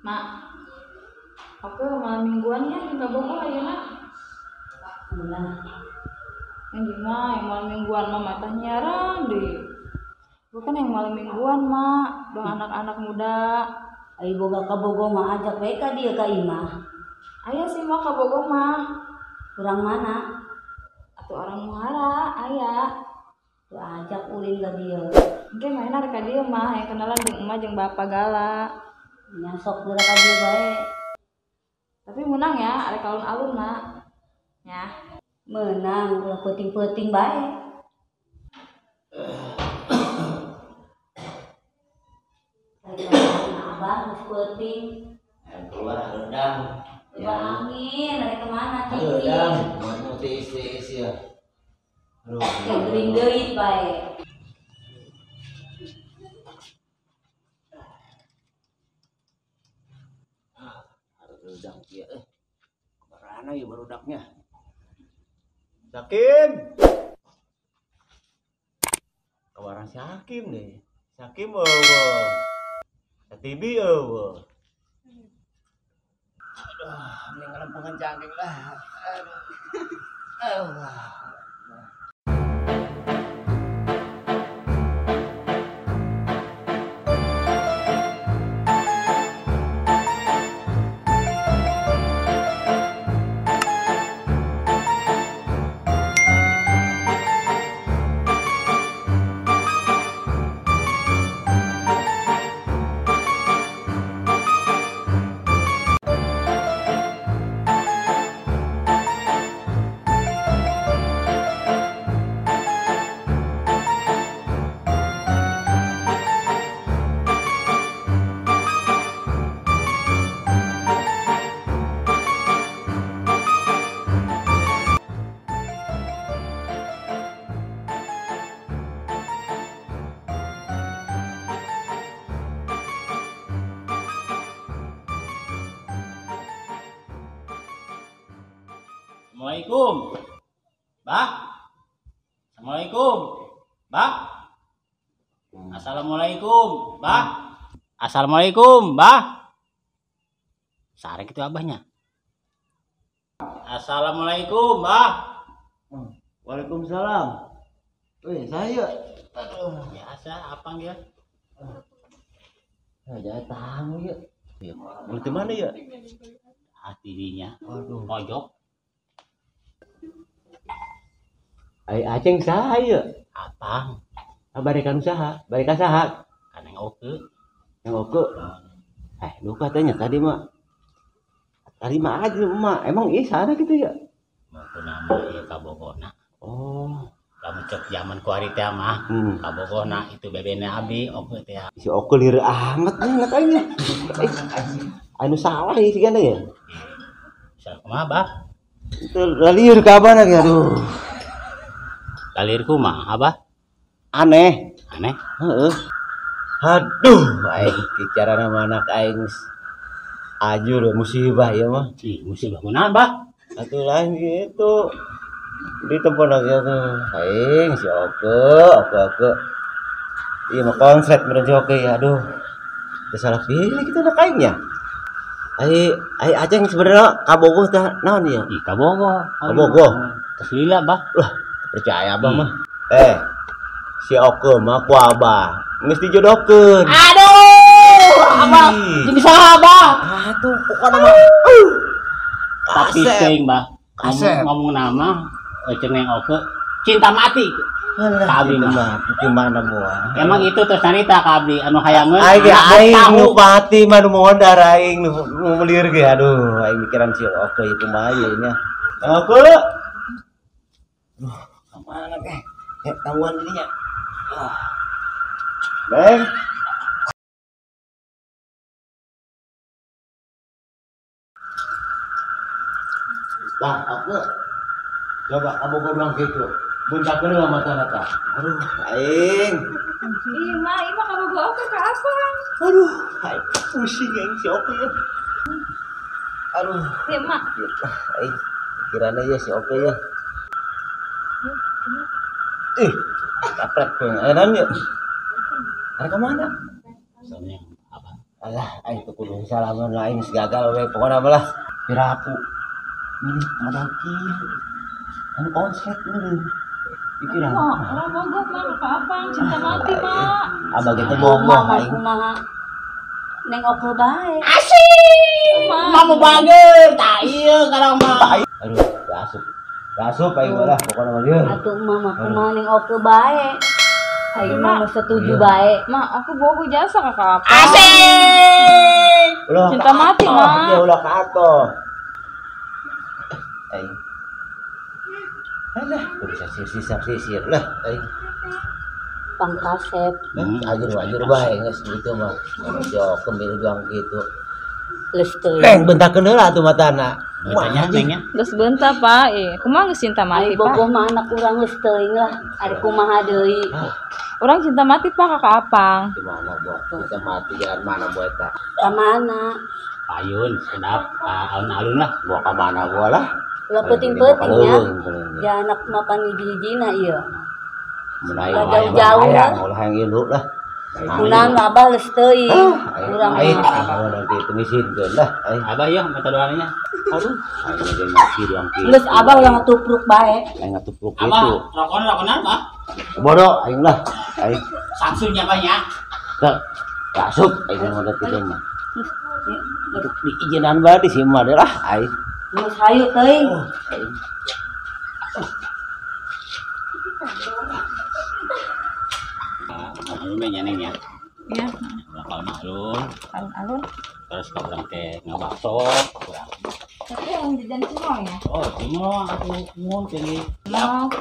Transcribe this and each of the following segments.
Mak, oke malam mingguan ya di Kabogoh ayeuna. Ulah. Yang gimana yang malam mingguan mah tah nyiaran deui. Bukan yang malam mingguan mak, dong anak-anak muda. Ai boga kabogoh mah ajak we ka dieu ka imah. Aya sih mah kabogoh mah. Urang mana? Atuh orang Muhara aya. Tuh ajak ulin ka dieu. Engke mainna rek ka dieu mah, yang kenalan jeung emak jeung bapak gala. Nya sok geura ka dieu bae. Tapi menang ya, arek alun-alun mak. Ya. Menang ulah peuting-peuting bae. Abah geus peuting. Keluar hareudang. Coba angin, arek kemana cicing? Hareudang, mau tiis-tiis ya. Aduh. Geuring deui bae. Hareudang kieu euy. Kabarana ieu barudaknya. Sakim. Kabaran si Hakim deh. Sakim eueuh. Satibi eueuh. Aduh, mending ngalempengan cangking lah. Aduh. Aduh. Assalamualaikum. Bah. Assalamualaikum. Bah. Assalamualaikum, Bah. Assalamualaikum, Bah. Sarek itu abahnya. Assalamualaikum, Bah. Waalaikumsalam. Weh, saya. Aduh, biasa apang ya. Ada tamu ya. Mau di mana ya? Hatinya. Aduh. Pojok. Ai aceng saya. Apang. Barikan usaha, barikan saha? Kan yang oke. Yang oke. Lu katanya tadi mah. Tadi mah aja emak. Emang iya sana gitu ya? Mau ke nama iya kabogohna. Oh. Kamu cek zaman kuari teh mah. Kabogohna itu bebene abi oke teh. Si oke lieur amat nih anak aing. Anu salah ieu sigana ya. Salah kumaha, Bah? Itu lieur ka abah lagi aduh. Lalir kumaha, Abah? Aneh. Aneh? Heeh. Aduh, aing bicara nama anak aing ajur musibah ya mah. Ih, musibah kunaon, Bah? Atuh lain gitu. Di tempat lagi tuh. Aing si Oke, Oke, Oke. Iya mah konslet meureun si Oke ya, aduh. Teu salah pilih kitu anak aingnya. Ai ai aceng sebenarnya kabogoh teh naon ieu? Ih, kabogoh. Kabogoh. Tos lila, Bah. Lah, percaya abah mah. Si Oke mah ku abah geus dijodohkeun. Aduh, abah jeung saha abah? Atuh pokona mah. Tapi teuing, Bah. Ngomong nama ceneng Oke cinta mati. Alah, Ka abdi mah. Gimana moal? Emang itu terus narita ka abdi anu hayangeun. Aing aing nu pati mah nu mondar aing nu melir ge aduh aing mikiran si Oke ieu kumaha ieu nya. Oke. Duh, kemana teh? Tahuan dirinya. Beng. Nah, aku coba kamu bilang gitu. Buntakeun lah mata-mata. Aduh, aing. Ih, mah, ieu mah kabogoh oke ka apang. Aduh, aing pusing aing si Oke ya. Aduh. Ih, mak. Aing kirana ya si Oke ya. Ih, kaprek tuh. Naon ya? Arek ka mana? Soalnya apa? Alah, aing teu kudu salaman lah aing gagal we pokona mah lah. Piraku. Ini modal kieu. Anu konslet ini. Pikiran. Orang bogoh mah ka Apang cinta mati mah. Abah gitu bogoh aing. Kumaha? Neng Oke bae. Asik. Mama bager, tak ieu karang mah. Aduh, asup. Asup aing mah lah pokona mah ieu. Atuh mama kumaha Neng Oke bae. Aing mah setuju bae. Ma, aku bogoh jasa ka Apang. Asik. Cinta mati mah. Ya ulah ka atoh. Aing. Alah, bisa sisir-sisir lah aing. Pangkasep. Ajur-ajur bae geus gitu mah. Jok kembil doang gitu. Geus teuing. Neng bentakeun heula atuh matana. Bentanya neng nya. Geus bentar, Pak. Kumaha geus cinta mati, Pak? Bogoh mah anak urang geus teuing lah. Ari kumaha deui. Urang cinta mati, Pak, ka Apang. Gimana, Bo? Cinta mati jalan mana, Bo eta? Ka mana? Payun, sedap, alun-alun lah. Bawa ka mana gua lah. Ulah peuting-peuting nya. Ya anak mapan hiji-hijina ieu. Jauh-jauh lah. Ulah yang induk lah. Kunaon abah geus teuing. Urang mah nanti temisinkeun lah. Abah ya mata doanya. Aduh, aing jadi mati doang kieu. Geus abah ulah ngatupruk bae. Aing ngatupruk kitu. Abah, rokona apa? Bodoh aing lah. Aing samsunya abah nya. Teu. Asup aing mah kitu mah. Aduh, diijinan bae di si mah lah aing. Geus hayu teuing. Alun nya neng ya. Iya. Alun-alun. Alun-alun. Terus ka urang teh ngabakso urang. Tapi yang jajan cimol ya? Oh, cimol atuh mun tinggi. Cimol.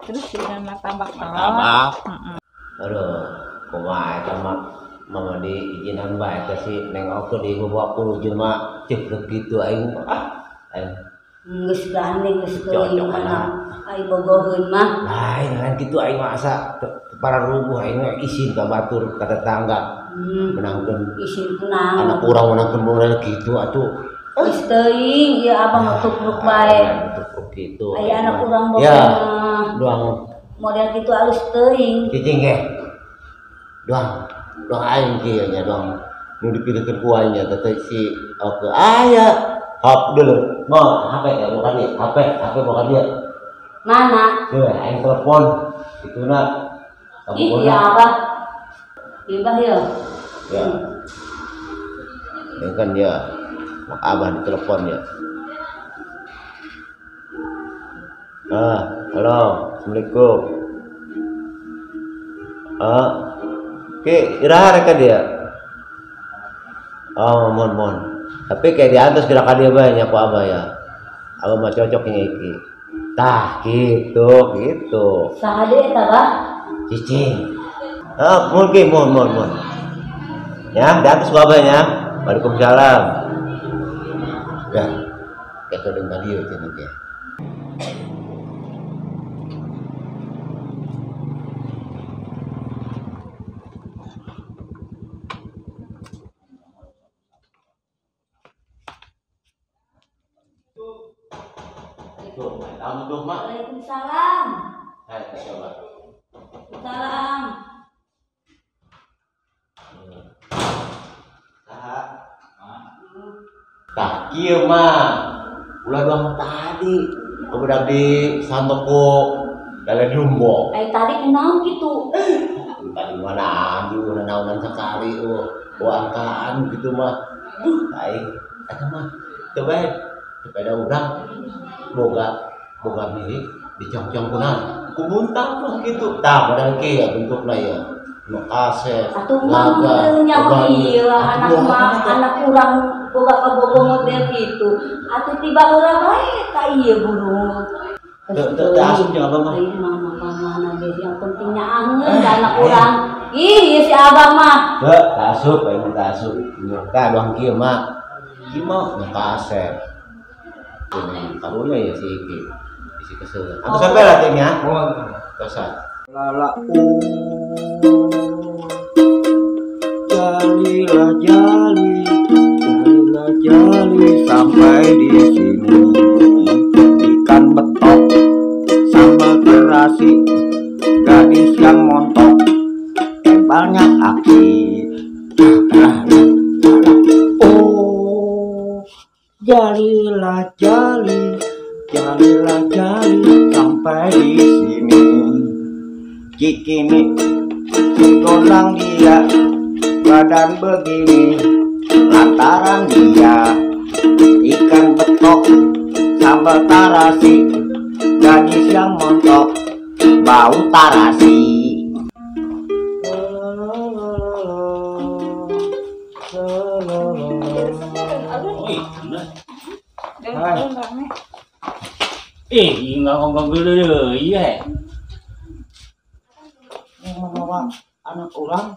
Terus jajan martabak. Martabak. Aduh, kumaha eta mah mama diizinan bae teh si Neng Oke di bawa puluh jelema ceuk kitu aing ah. Aing geus gandeng geus teuing anak aing bogoheun mah. Lain lain kitu aing mah asa para rubuh aing mah isin ka batur ka tetangga. Menangkeun isin kunaon. Anak urang menangkeun model kitu atuh. Geus teuing ieu abah mah tupruk bae. Tupruk kitu. Aya anak urang bogoh ya, mah. Doang model kitu alus teuing. Cicing ge. Doang doang aing kieu nya doang nu dipilihkeun ku aing nya teh si Oke aya. Hap dulu, mau HP ya bukan dia, HP bukan dia. Mana? Tuh, aing telepon, itu nak. Ih, ya abah, iya ya. Ya, ini kan dia, mak abah di telepon ya. Ah, halo, assalamualaikum. Ah, oke, iraha reka dia. Oh, mohon. Tapi kayak di atas gerakan dia banyak ku abah ya. Abah mah cocok ini iki. Tah gitu gitu. Saha deui eta, Bah? Cicing. Ah, mungkin mohon. Ya, di atas ku abah ya. Waalaikumsalam. Ya. Kayak todong tadi ya cenah ge. Waalaikumsalam. Hai, coba. Salam. Saha? Tah kieu mah. Ulah doang tadi. Kemudian di santoko dalam jumbo. Ai tadi kunaon kitu? Tadi mana anjing udah naonan sekali oh. Angkaan gitu mah. Duh, aing eta mah teu bae. Sepeda urang boga milik dicong-cong kunaon ku muntah mah kitu tah modal kieu ya bentukna ya nu kaset atuh mah nyaho ieu anak mah anak urang boga kabogo model kitu atuh tiba heula bae ka ieu burung teu asup jeung abah mah ieu mah mana ge yang pentingnya angeun ka anak urang ih ieu si abah mah teu asup aing teu asup tah doang kieu mah kieu mah nu kaset karunya ya si Iki isi kesel. Aku sampai lah timnya. Tosan. Lala jalilah jali, jalilah jali sampai di sini. Ikan betok sambal terasi, gadis yang montok, tempalnya aki. Jalilah jali, jalilah jali sampai di sini. Cikini si gondang dia badan begini, lantaran dia ikan betok sambal tarasi, gadis yang montok bau tarasi. Eh, enggak dulu iya. Yang membawa anak orang.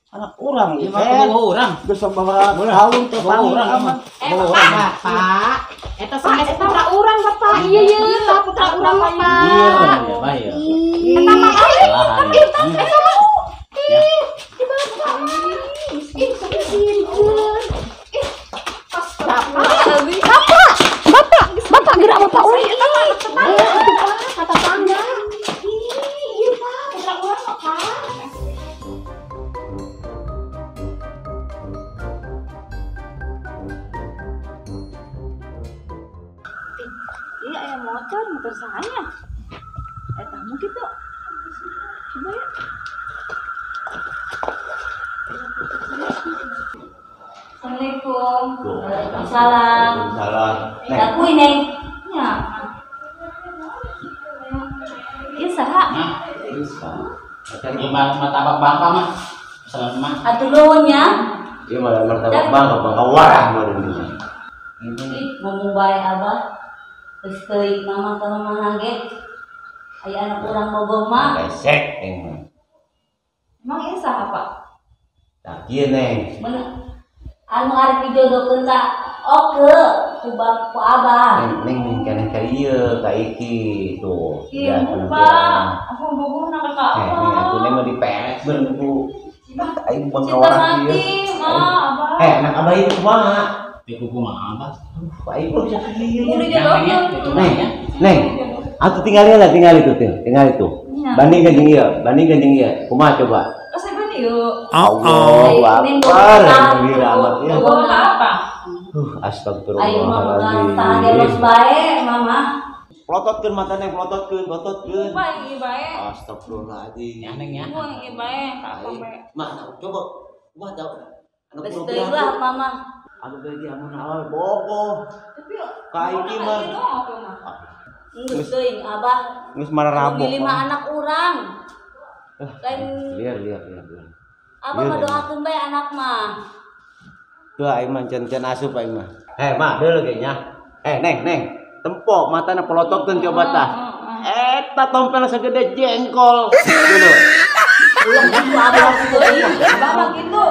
Anak orang ya, orang. Besok bawa tahun teh orang aman. Bapak, eta sanes putra urang Bapak. Iya iya, putra urang Bapak. Iya, Pak ya. Eta mah eta mah. Ih, di Bapak. Ih, sirikeun. Ih, pas Bapak. Bapak, Bapak, Bapak gerak Bapak urang. Eta mah tetangga, kata tetangga. Ih, iya Pak, putra urang Bapak. Iya, ayam motor saya. Tamu gitu. Coba ya. Assalamualaikum. Waalaikumsalam. Waalaikumsalam. Neng. Aku ini. Ya. Iya saha? Bisa. Iya martabak bangka mah. Salam mah. Atuh nuhun nya. Iya malah martabak bangka bangka warah mah ini. Ih, ngomong bae abah. Geus teuing mama ka mana ge. Aya anak urang bogoh mah. Resek emang. Emang ieu saha, Pak? Tah kieu Neng. Anu arek dijodohkeun ka Oke ku ku abah. Neng neng keneh ka ieu ka Iki tuh. Iya, Pak. Aku bogohna ka abah. Neng atuh neng mah diperet bener ku. Aing bangka warah ieu. Abah. Anak abah ieu kumaha? Di kumaha abah? Aing mah bisa kieu. Neng, neng. Atuh tinggal lah, tinggal itu tuh, tinggal itu. Bandingkeun jeung ieu, bandingkeun jeung ieu. Kumaha coba? Kaseban ieu. Allahu Akbar. Gila amat ya. Apa? Astagfirullahaladzim. Ayo mama, geus bae mama. Pelototkeun matana, pelototkeun, pelototkeun. Bae ieu bae. Astagfirullahaladzim. Ya neng ya. Buang ieu bae. Mah, coba. Kumaha tau? Anak teuing lah mama. Anu bagi amun awal bogoh. Tapi ka iki mah. Geus teuing abah. Geus mararabok. Lima anak urang. Lain liar liar liar. Abah mah doakeun bae anak mah. Tuh aing mah can-can asup aing mah. Mah deuleu ge nya. Neng neng, tempo matana pelototkeun coba tah. Eta tompel segede jengkol. Dulu. Ulah ku abah teuing. Bapak gitu.